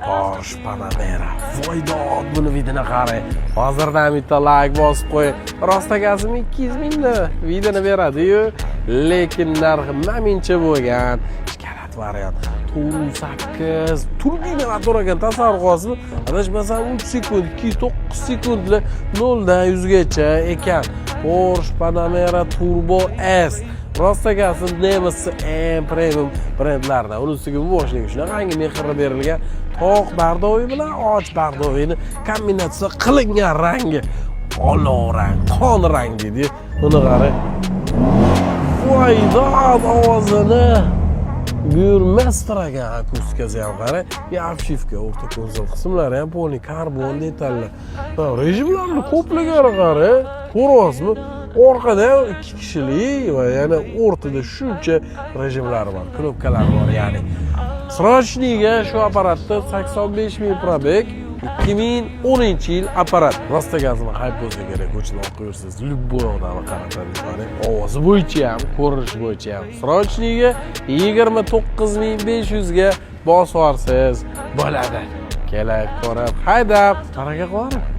Porsche Panamera. Voy dod, buni вид ini qarang. Hozirdan bitta layk bosib qo'ying. Rostagazim 200 mingni вид ini beradi-yu, lekin narxi namincha bo'lgan. Шоколад variant. 98 turbina motor ekan, tasavvur qilyapsizmi? Adashmasam 3 sekund, 209 sekundli 0 dan 100 gacha ekan. Porsche Panamera Turbo S. Rostagasi nemisni eng premium brendlaridan. Uni ustiga bu boshliga shunaqangi mehr berilgan toq бордовый bilan och бордовый ni kombinatsiya qilingan rangi. Olov rang, qon rang deydi. Uni qarang. Voy dod, ovozini buyurmasdir ekan, akustikasi ham qarang. И обшивка, o'rta konsol qismlari ham полный karbon detallar. Rejimlarni ko'pligini qarang, ko'ryapsizmi? Orqada ham ikki kishilik va yana o'rtada shuncha rejimlari bor, knopkalari bor, ya'ni. Срочный ga shu apparatda 85 ming пробег, 2010 yil apparat. Rostagazini hayb bo'lsa kerak, ko'chadan o'qib yursangiz, любой odamni qaratadi. Ovozi bo'yicha ham, ko'rinishi bo'yicha ham. Срочный ga 29 500 ga bosib yuborsangiz bo'ladi. Kelib ko'rib, haydab, baraka qilib.